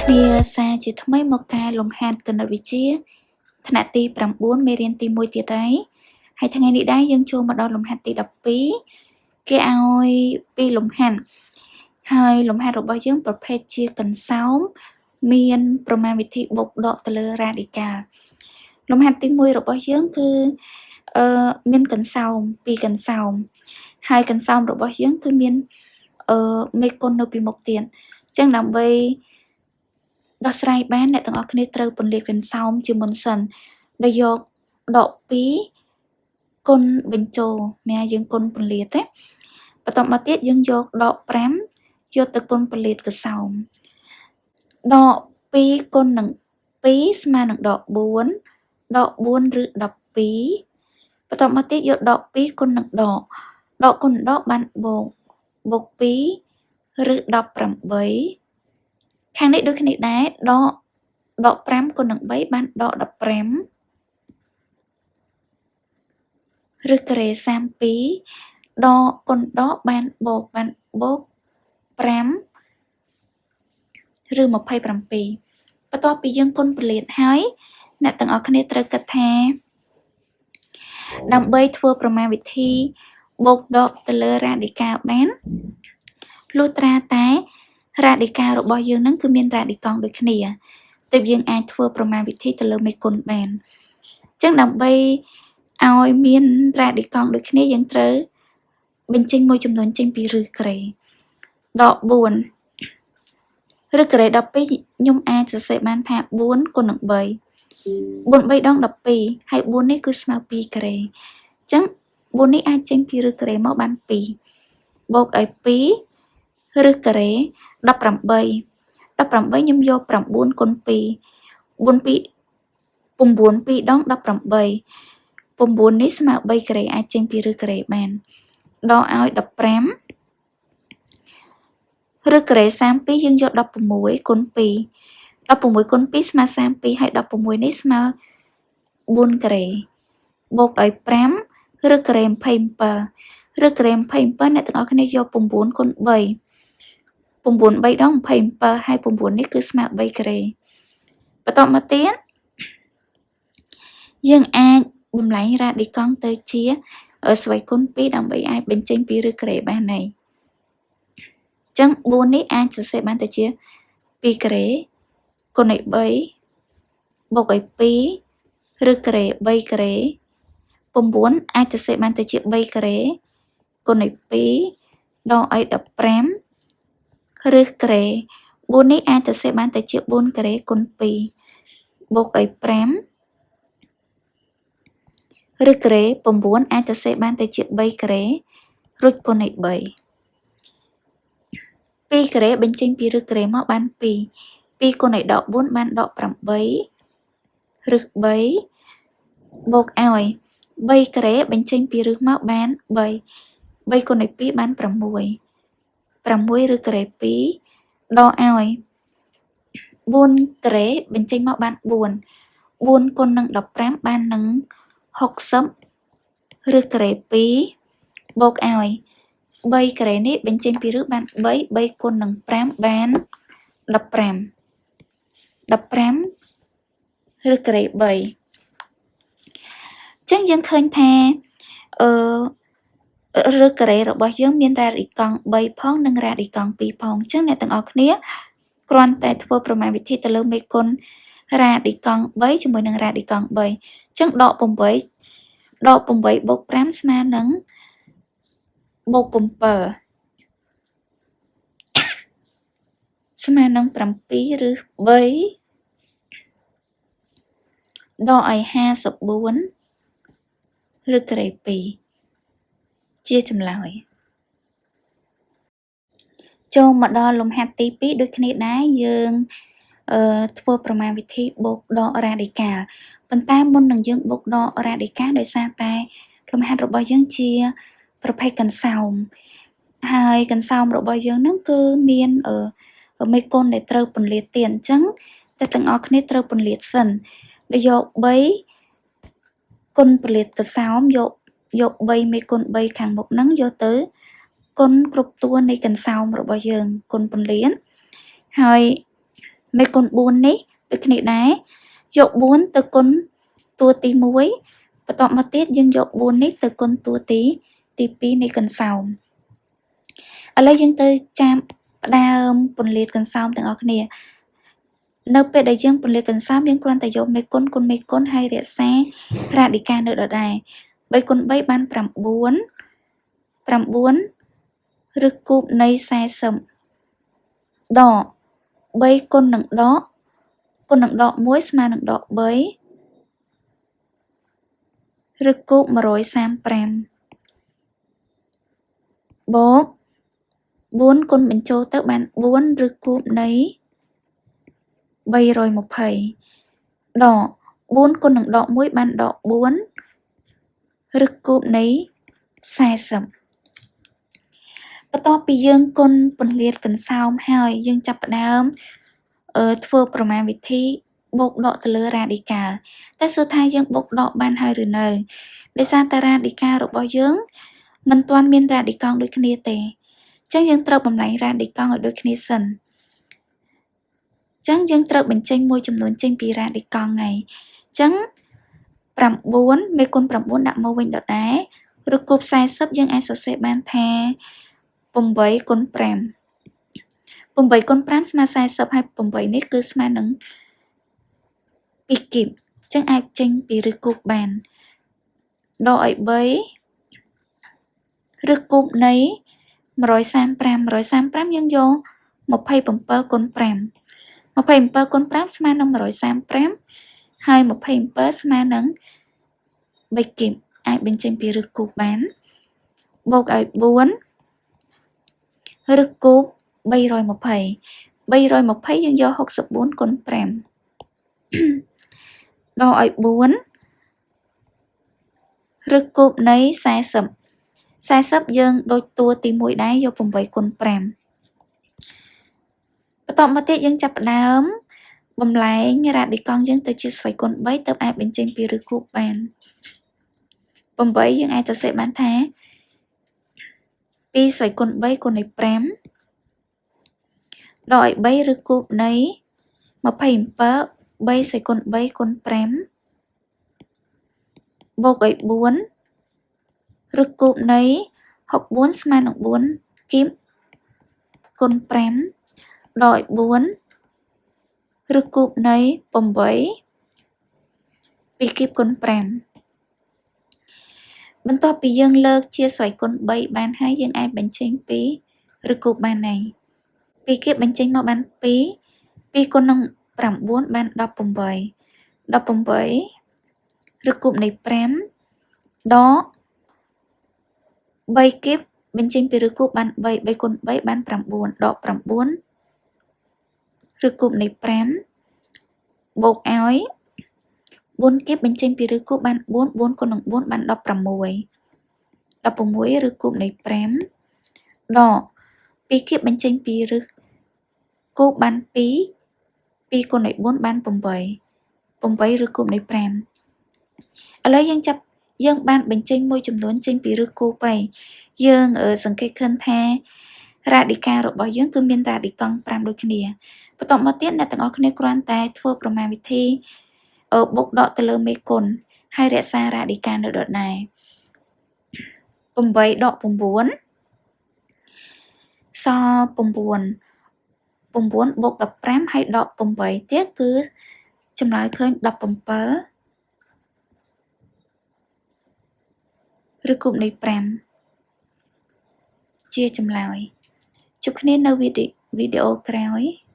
គ្នាសាជាថ្មីមកកែលំហាត់គណិតវិទ្យាថ្នាក់ទី9មេរៀនទី1ទៀតហើយហើយថ្ងៃនេះដែរយើងចូលមកដល់លំហាត់ទី12គេឲ្យពីរលំហាត់ហើយលំហាត់របស់យើងប្រភេទជាកន្សោមមានប្រមាណវិធីបូកដកទៅលើរ៉ាឌីកាល់លំហាត់ទី1របស់យើងគឺមានកន្សោមពីរកន្សោមហើយកន្សោមរបស់យើងគឺមានមេគុណនៅពីមុខទៀតអញ្ចឹងដើម្បីដោះស្រាយបានអ្នកទាំងអស់គ្នាត្រូវពន្លាតកន្សោមជាមុនសិនដោយយកដក2គុណបញ្ចូលមែនយើងគុណពន្លាតទេបន្ទាប់មកទៀតយើងយកដក5យកទៅគុណពន្លាតកន្សោមដក2គុណនឹង2ស្មើនឹងដក4ដក4ឬ12បន្ទាប់មកទៀតយកដក2គុណនឹងដកដកគុណដកបានបូកបូក2ឬ18ខាងនេះដូចគ្នាដែរដកដក5គុណនឹង3បានដក15ឬការ៉េ32ដកគុណដកបានបូកបានបូក5ឬ27បន្ទាប់ពីយើងគុណពលាតហើយអ្នកទាំងអស់គ្នាត្រូវគិតថាដើម្បីធ្វើប្រមាណវិធីបូកដកទៅលើរ៉ាឌីកាល់បានលុះត្រាតែរ៉ាឌីកាល់របស់យើងនឹងគឺមានរ៉ាឌីកង់ដូចគ្នាទើបយើងអាចធ្វើប្រមាណវិធីទៅលើមេគុណបានអញ្ចឹងដើម្បីឲ្យមានរ៉ាឌីកង់ដូចគ្នាយើងត្រូវបញ្ចេញមួយចំនួនចេញពីឫសការ៉េដក4ឬការ៉េ12ខ្ញុំអាចសរសេរបានថា4គុណនឹង3 4 3ដង12ហើយ4នេះគឺស្មើ2ការ៉េអញ្ចឹង4នេះអាចចេញពីឫសការ៉េមកបាន2បូកឲ្យ2ឬការ៉េ18 18ខ្ញុំយក9គុណ2 4 2 9 2ដង18 9នេះស្មើ3ការ៉េអាចចេញពីឫសការ៉េបានដកឲ្យ15ឬការ៉េ32យើងយក16គុណ2 16គុណ2ស្មើ32ហើយ16នេះស្មើ4ការ៉េបូកឲ្យ5ឬការ៉េ27ឬការ៉េ27អ្នកទាំងអស់គ្នាយក9គុណ3 9 3ដង27ហើយ9នេះគឺស្មើ3ការ៉េបន្ទាប់មកទៀតយើងអាចបំលែងរ៉ាឌីកង់ទៅជាស្វ័យគុណ2ដើម្បីអាចបញ្ចេញពីឫសការ៉េបានហើយអញ្ចឹង4នេះអាចសរសេរបានទៅជា2ការ៉េគុណឲ្យ3បូកឲ្យ2ឬការ៉េ3ការ៉េ9អាចសរសេរបានទៅជា3ការ៉េគុណឲ្យ2ដកឲ្យ15ឬការ៉េ4នេះអាចសរសេរបានទៅជា4ការ៉េគុណ2បូកឲ្យ5ឬការ៉េ9អាចសរសេរបានទៅជា3ការ៉េរួចគុណឲ្យ3 2ការ៉េបញ្ចេញពីឫសការ៉េមកបាន2 2គុណឲ្យដក4បានដក8ឬ3បូកឲ្យ3ការ៉េបញ្ចេញពីឫសមកបាន3 3គុណឲ្យ2បាន6 6ឬការ៉េ2ដកឲ្យ4ការ៉េបញ្ចេញមកបាន4 4គុណនឹង15បាននឹង60ឬការ៉េ2បូកឲ្យ3ការ៉េនេះបញ្ចេញពីឫសបាន3 3គុណនឹង5បាន15 15ឬការ៉េ3អញ្ចឹងយើងឃើញថាឫសការ៉េរបស់យើងមានរ៉ាឌីកង់3ផងនិងរ៉ាឌីកង់2ផងអញ្ចឹងអ្នកទាំងអស់គ្នាគ្រាន់តែធ្វើប្រមាណវិធីទៅលើមេគុណរ៉ាឌីកង់3ជាមួយនឹងរ៉ាឌីកង់3អញ្ចឹងដក8ដក8បូក5ស្មើនឹងបូក7ស្មើនឹង7ឬ3ដកឲ្យ54ឬការ៉េ2ជាចម្លើយចូលមកដល់លំហាត់ទី2ដូចគ្នាដែរយើងធ្វើប្រមាណវិធីបូកដករ៉ាឌីកាល់ប៉ុន្តែមុននឹងយើងបូកដករ៉ាឌីកាល់ដោយសារតែលំហាត់របស់យើងជាប្រភេទកន្សោមហើយកន្សោមរបស់យើងនឹងគឺមានមេគុណដែលត្រូវពន្លាតទៀតអញ្ចឹងតែទាំងអស់គ្នាត្រូវពន្លាតសិនដោយយក3គុណពន្លាតកន្សោមយក3មេគុណ3ខាងមុខហ្នឹងយកទៅគុណគ្រប់តួនៃកន្សោមរបស់យើងគុណពន្លាតហើយ មេគុណ4នេះដូចគ្នាដែរយក4ទៅគុណតួទី1បន្ទាប់មកទៀតយើងយក4នេះទៅគុណតួទី2នៃកន្សោមឥឡូវយើងទៅចាប់ផ្ដើមពន្លាតកន្សោមទាំងអស់គ្នានៅពេលដែលយើងពន្លាតកន្សោមយើងគ្រាន់តែយកមេគុណគុណមេគុណហើយរក្សារ៉ាឌីកាល់នៅដដែល3គុណ3បាន9 9ឬគូបនៃ40ដក3គុណនឹងដកគុណនឹងដក1ស្មើនឹងដក3ឬគូប135បូក4គុណបញ្ចូលទៅបាន4ឬគូបនៃ320ដក4គុណនឹងដក1បានដក4ឬគូបនៃ40បន្ទាប់ពីយើងគុណពន្លាតកន្សោមហើយយើងចាប់ផ្ដើមធ្វើប្រមាណវិធីបូកដកទៅលើរ៉ាឌីកាល់តែសួរថាយើងបូកដកបានហើយឬនៅដោយសារតែរ៉ាឌីកាល់របស់យើងមិនទាន់មានរ៉ាឌីកង់ដូចគ្នាទេអញ្ចឹងយើងត្រូវបំលែងរ៉ាឌីកង់ឲ្យដូចគ្នាសិនអញ្ចឹងយើងត្រូវបញ្ចេញមួយចំនួនចេញពីរ៉ាឌីកង់ហើយអញ្ចឹង9មេគុណ9ដាក់មកវិញដដែលឬគូប40យើងអាចសរសេរបានថា8គុណ5 8គុណ5ស្មើ40ហើយ8នេះគឺស្មើនឹង2គីបអញ្ចឹងអាចចេញពីឫសគូបបានដកឲ្យ3ឫសគូបនៃ135 135យើងយក27គុណ5 27គុណ5ស្មើនឹង135ហើយ27ស្មើនឹង3គីបអាចបញ្ចេញពីឫសគូបបានបូកឲ្យ4ឫសគូប320 320យើងយក64គុណ5ដកឲ្យ4ឫសគូបនៃ40 40យើងដូចតួទី1ដែរយក8គុណ5បន្ទាប់មកទៀតយើងចាប់ផ្ដើមបំលែងរ៉ាឌីកង់យើងទៅជាស្វ័យគុណ3ទើបអាចបញ្ចេញពីឫសគូបបាន8យើងអាចសរសេរបានថា2ស្វ័យគុណ3គុណនឹង5ដកឲ្យ3ឫសគូបនៃ27 3ស្វ័យគុណ3គុណ5បូកឲ្យ4ឫសគូបនៃ64ស្មើនឹង4គីបគុណ5ដកឲ្យ4ឫសគូបនៃ8 2គីបគុណ5បន្ទាប់ពីយើងលើកជាស្វ័យគុណ3បានហើយយើងអាចបញ្ចេញពីឫសគូបបានហើយ2គីបបញ្ចេញមកបាន2 2គុណនឹង9បាន18 18ឫសគូបនៃ5ដក3គីបបញ្ចេញពីឫសគូបបាន3 3គុណ3បាន9ដក9ឫសគូបនៃ5បូកឲ្យ4គីបបញ្ចេញពីឫសគូបបាន4 4គុណនឹង4បាន16 16ឫសគូបនៃ5ដក2គីបបញ្ចេញពីឫសគូបបាន2 2គុណនឹង4បាន8 8ឫសគូបនៃ5ឥឡូវយើងចាប់យើងបានបញ្ចេញមួយចំនួនចេញពីឫសគូបហើយយើងសង្កេតឃើញថារ៉ាឌីកាល់របស់យើងគឺមានរ៉ាឌីកង់5ដូចគ្នាបន្ទាប់មកទៀតអ្នកទាំងអស់គ្នាគ្រាន់តែធ្វើប្រមាណវិធីបូកដកទៅលើមេគុណហើយរក្សារ៉ាឌីកាល់នៅដដែល8ដក9សល់9 9បូក15ហើយដក8ទៀតគឺចម្លើយឃើញ17ឬគូបនៃ5ជាចម្លើយជួបគ្នានៅវីដេអូក្រោយ។